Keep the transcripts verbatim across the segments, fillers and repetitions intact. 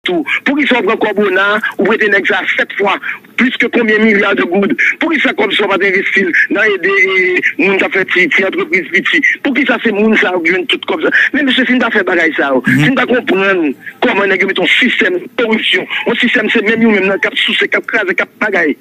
tou. Poukisa w pran kòb Ona, ou prete nèg sa sèt fwa, plis ke konbyen milya de goud? Poukisa kòb sa w pa t envesti l nan ede e, moun k ap fè ti, ti antrepriz piti? Poukisa se moun sa yo ki jwenn tout kòb sa? Men mesye, si n pa fè bagay sa yo, si n pa konprann kòman nèg yo mete yon sistèm koripsyon, yon sistèm se menm yo menm nan k ap souse, k ap kraze, k ap bagay.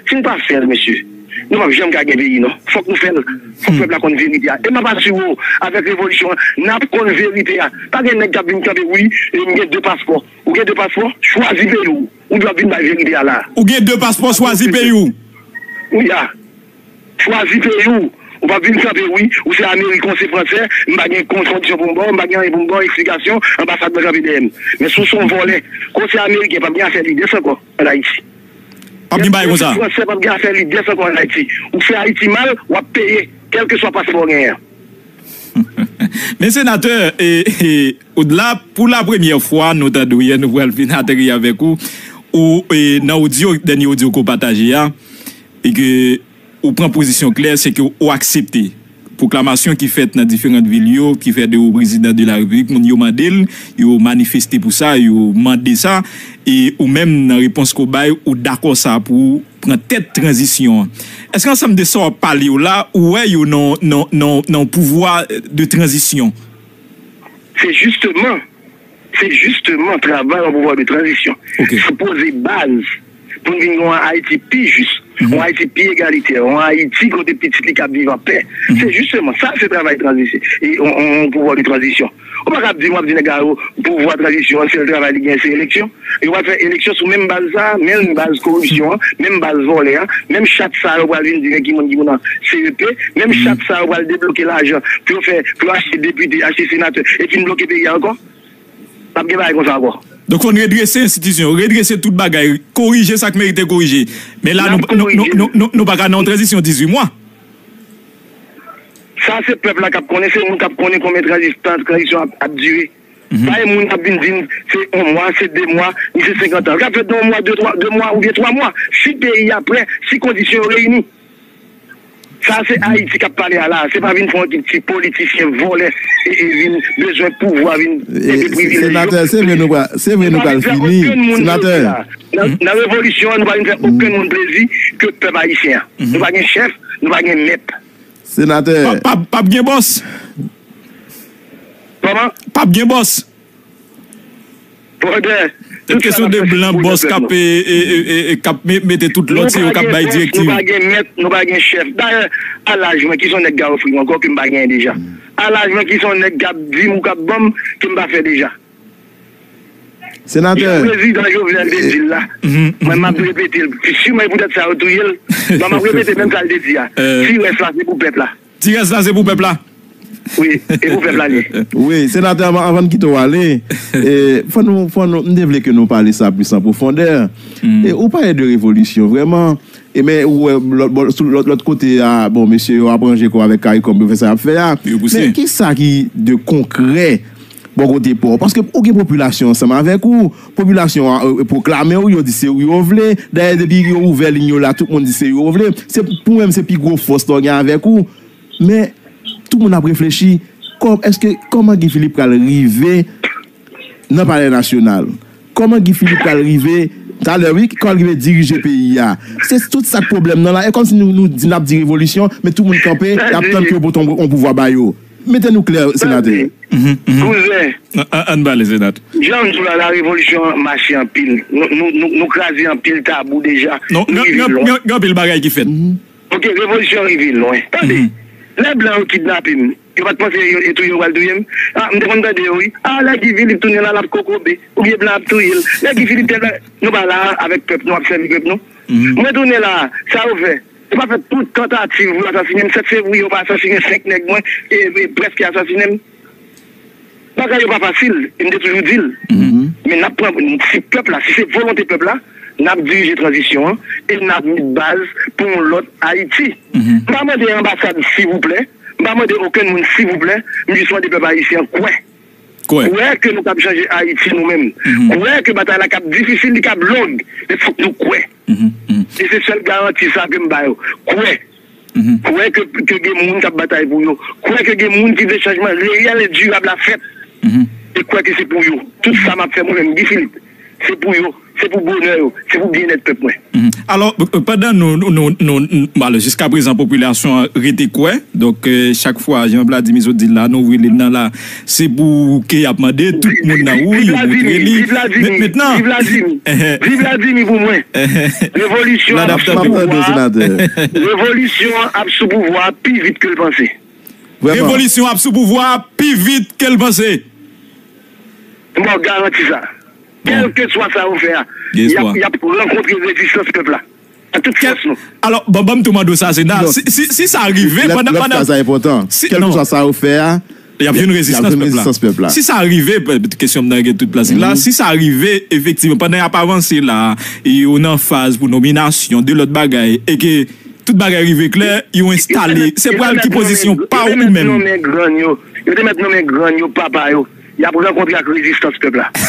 Si n pa fè l, mesye, nou p ap janm ka gen peyi, non. Fòk nou fè l. Fòk pèp la konn verite a. E m ap asire w, avèk revolisyon an, n ap konn verite a. Pa gen nèg k ap vin kanpe, wi, e m gen de paspò. Ou gen de paspò? Chwazi peyi w. Ou dwe ap vin bay verite a la. Ou gen de paspò, chwazi peyi w. Wi, a. Chwazi peyi w. Ou p ap vin kanpe, wi. Ou se ameriken, ou se fransè. M pa gen kon-, kondisyon pou m ba w, m pa gen anyen pou m ba w, eksplikasyon, anbasad mwen kanpe dèyè m. Men si w se yon vòlè, kon se ameriken, p ap gen afè lidès ankò ann Ayiti. P ap gen bagay konsa. Fransè p ap gen afè lidès ankò ann Ayiti. Ou fè Ayiti mal, w ap peye, kèlkeswa paspò w genyen an. Men senatè, e, e, la, pou la premyè fwa, nou tande w yè, nou pral fin ateri avèk ou. Ou, e, nan odyo, dènye odyo ke w pataje a, e ke ou pran pozisyon klè, se ke ou aksepte pwoklamasyon ki fèt nan diferan vil yo, ki fè de ou prezidan de la repiblik, moun yo mande l, yo manifeste pou sa, yo mande sa, e ou menm nan repons ke w bay, ou dakò sa pou pran tèt tranzisyon an. Èske ansanm de sa w ap pale yo la, ou wè yo nan, nan, nan, nan pouvwa de tranzisyon? Se jisteman, se jisteman travay yon pouvwa de tranzisyon. Ok. Se poze baz pou n vin gen yon Ayiti pi jis, yon Ayiti pi egalitè, yon Ayiti kote pitit li ka viv an pè. Se jisteman sa, se travay tranzisyon, e yon, yon, yon pouvwa de tranzisyon. Ou pa ka ap di m, w ap di nèg la yo, pouvwa tranzisyon an, sèl travay li gen, se eleksyon. Yo pral fè eleksyon sou menm baz sa, menm baz koripsyon an, menm baz vòlè a, menm chat sa yo pral vin di men ki moun ki pou nan C E P, menm chat sa yo pral debloke lajan pou yo fè, pou yo achte depite, achte senatè, e fin bloke peyi a ankò. P ap gen bagay konsa ankò. Donk, fò n redrese enstitisyon yo, redrese tout bagay, korije sa k merite korije. Men la, nou, nou, nou, nou, nou, nou pa ka nan yon tranzisyon dizuit mwa. Sa se pèp la k ap konnen, se moun k ap konnen konbyen tranzis-, tan tranzisyon ap, ap dire. Pa gen moun k ap vin di m se yon mwa, se de mwa, ni se senkant an. L ka fèt nan yon mwa, de, twa, de mwa oubyen twa mwa. Si peyi a prè, si kondisyon yo reyini. Sa se Ayiti k ap pale a la. Se pa vin fè yon ekip ti politisyen vòlè e, e vin bezwen pouvwa, vin mete privilèj yo. Senatè, se vre nou pral, se vre nou pral fini. Senatè. Nan, nan revolisyon an, nou pa vin fè okenn moun plezi ke pèp ayisyen an. Nou pa gen chèf, nou pa gen mèt. Senatè. P ap, p ap, p ap gen bòs. Kòman? P ap gen bòs. Brother, tout sa n ap fè se pou pwojè pèp nou. Se kesyon de blan bòs k ap, e, e, e, e, k ap me-, mete tout lòd, se yo k ap bay direktiv. Nou pa gen bòs, nou pa gen mèt, nou pa gen chèf. Dayè, a laj mwen, ki se yon nèg ka ofri m ankò ke m pa genyen deja? A laj mwen, ki se yon nèg k ap di m ou k ap ban m ke m pa fè deja? Senatè. Prezidan Jovenel te di l la. Mwen, m ap repete l. Siman, e poutèt sa yo touye l. Mwen, m ap repete menm sa l te di a. Ti rès la, se pou pèp la. Ti rès la, se pou pèp la. Wi, e pou pèp la li ye. Wi, senatè, anvan, anvan n kite w ale, e, fò nou, fò nou, m te vle ke nou pale sa plis an pwofondè. E ou pale de revolisyon, vrèman. E men, ou wè, lòt, bò, sou lòt, lòt kote a, bon, mesye yo ap ranje kò avèk CARICOM pou yo fè sa y ap fè a. Men kisa ki de konkrè bò kote pa w? Paske ou gen popilasyon ansanm avèk ou. Popilasyon an, e, pwoklame w, yo di se ou yo vle. Dayè, depi yo ouvè liy yo la, tout moun di se yo vle. Se, pou mwen, se pi gwo fòs la w gen avèk ou. Men, tout moun ap reflechi, kò-, èske, kòman Guy Philippe pral rive nan Palè Nasyonal? Kòman Guy Philippe pral rive, talè, wi, kòman l rive dirije peyi a? Se tout sa k pwoblèm nan la. E kòmsi nou, nou di, n ap di revolisyon, men tout moun kanpe, y ap tann ke yo pote yon, yon pouvwa ba yo. Mete nou klè, senatè. Kouzen. An, an, ann pale, senatè. Jan m di w la, la revolisyon an mache anpil. Nou, nou, nou, nou kraze anpil tabou deja. Non, gen, gen, gen anpil bagay ki fèt. Ok, revolisyon rive lwen. Tande, lè blan yo kidnape m, yo pa t panse yo, yo touye, yo pral touye m? A, m te konn tande yo, wi. A, lè Guy Philippe tounen la, l ap kokobe. Oubyen blan ap touye l. Lè Guy Philippe te la, nou pa la avèk pèp nou, ap sèvi pèp nou. Mwen tounen la, sa yo fè? Yo pa fè tout tantativ pou yo asasinen m. Sèt fevriye, yo pa asasinen senk nèg mwen, e, e prèske asasinen m. Bagay yo pa fasil, e m te toujou di l. Men n ap pran, si pèp la, si se volonte pèp la, n ap dirije tranzisyon an, e n ap met baz pou yon lòt Ayiti. M pa mande anbasad silvouplè, m pa mande okenn moun silvouplè, m jis mande pèp ayisyen an kwè. Kwè. Kwè ke nou kab chanje Ayiti nou menm. Kwè ke batay la kab difisil, li kab long, men fòk nou kwè. E se sèl garanti sa ke m ba yo. Kwè. Kwè ke, ke gen moun k ap batay pou yo. Kwè ke gen moun ki vle chanjman reyèl e dirab la fèt. E kwè ke se pou yo. Tout sa m ap fè mwen menm, Guy Philippe, Se pou yo, se pou bonè yo, se pou byennèt pèp mwen. Alò, pandan nou, nou, nou, nou, nou, alò, jiska prezan, popilasyon an rete kwè, donk, euh, chak fwa, jan Vladimir sot di la, nou rele nan la, se pou ke y ap mande, tout moun nan wout yo montre li. Viv Vladimir, viv Vladimir, viv Vladimir pou mwen. Revolisyon ap sou pouvwa. Revolisyon ap sou pouvwa pi vit ke l panse. Revolisyon ap sou pouvwa pi vit ke l panse. M ba w garanti sa. Kèlkeswa sa yo fè a, y ap, y ap rankontre rezistans pèp la. A tout fòs nou. Alò, bon, ban m tou mande w sa, Sena. Si, si, si sa rive, pandan, pandan. Sa enpòtan. Kèlkeswa sa yo fè a, y ap jwenn rezistans pèp la. Si sa rive, kesyon m nan gen tout plas la. Si sa rive, efektivman, pandan y ap avanse la, e yo nan faz pou nominasyon, de lòt bagay, e ke tout bagay rive klè, yo enstale. Se pral ki pozisyon pa w ou menm? Yo te mèt nonmen grann yo, yo te mèt nonmen grann yo, papa yo. Y ap rankontre ak rezistans pèp la. P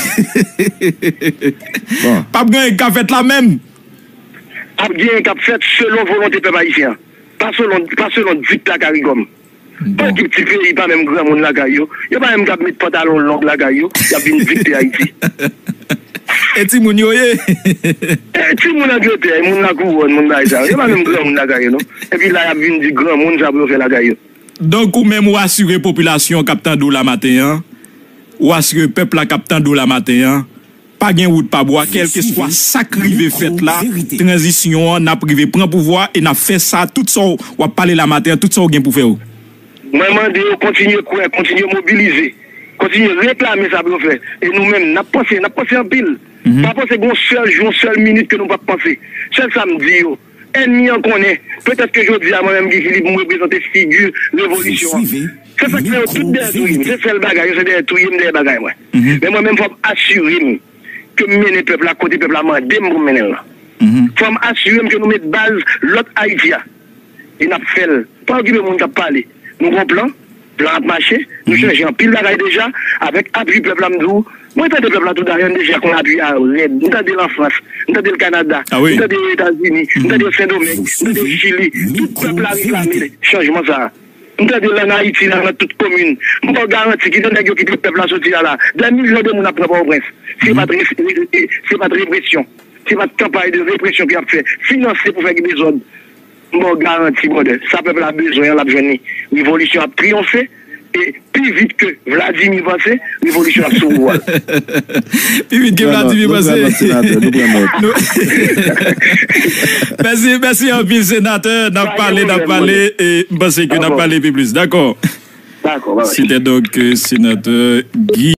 ap gen anyen k ap fèt la menm. Ap gen anyen k ap fèt selon volonte pèp ayisyen an. Pa selon, pa selon dikta Karigòm. Bon. Ekip ti peyi pa menm granmoun lakay yo. Yo pa menm k ap met pantalon long lakay yo. Y ap vin dikte Ayiti. E timoun yo ye. E timoun Angletè, moun lakouwòn, moun bagay sa yo. Yo pa menm granmoun lakay yo, non. Epi la, y ap vin di granmoun sa pou yo fè lakay yo. Donk, ou menm, ou asire popilasyon k ap tande w la maten an, ou asire pèp la k ap tande w la maten an, pa gen wout pa bwa, kèlkeswa sa k rive fèt la, tranzisyon an, n ap rive pran pouvwa e n ap fè sa, tout sa w ap pale la maten an, tout sa w gen pou fè yo. Mwen mande yo kontinye kwè, kontinye mobilize, kontinye reklame sa pou yo fè. E nou menm, n ap panse, n ap panse anpil. Pa panse gen yon sèl jou, yon sèl minit ke nou p ap panse. Sèl sa m di yo, ènmi an konnen, petèt ke jodi a, mwen menm, Guy Philippe, m reprezante figi revolisyon an. Se sa k fè yo tout dèyè touye m. Se sèl bagay, yo se dèyè touye m, dèyè bagay mwen. Men mwen menm, fò m asire m ke m mennen pèp la kote pèp la mande m pou m mennen l lan. Fò m asire m ke nou met baz lòt Ayiti a. E n ap fè l. Pa okipe moun k ap pale. Nou gon plan, plan ap mache, nou chanje anpil bagay deja, avèk apui pèp la, m di w, mwen tande pèp la tou dayè, m deja konn apui a rèd. M tande l an Frans, m tande l Kanada, m tande l Etazini, m tande l Sendomeng, m tande l Chili. Tout pèp la reklame chanjman sa a. M tande l ann Ayiti la, nan tout komin. M ba w garanti, kite nèg yo kite pèp la soti a la. Dè milyon de moun ap pran Pòtoprens. Se pa t re-, se pa t represyon. Se pa t kanpay de represyon ke y ap fè. Finanse pou fè gen dezòd. M ba w garanti, brother. Sa pèp la bezwen an, l ap jwenn li. Revolisyon ap triyonfe. E pi vit ke Vladimir panse, revolisyon ap sou pouvwa l. Pi vit ke Vladimir panse. Mèsi, mèsi anpil, senatè. N ap pale, n ap pale. E m panse ke n ap pale pi plis. Dakò. Dakò, bye bye. C'était donc, euh, sénateur Guy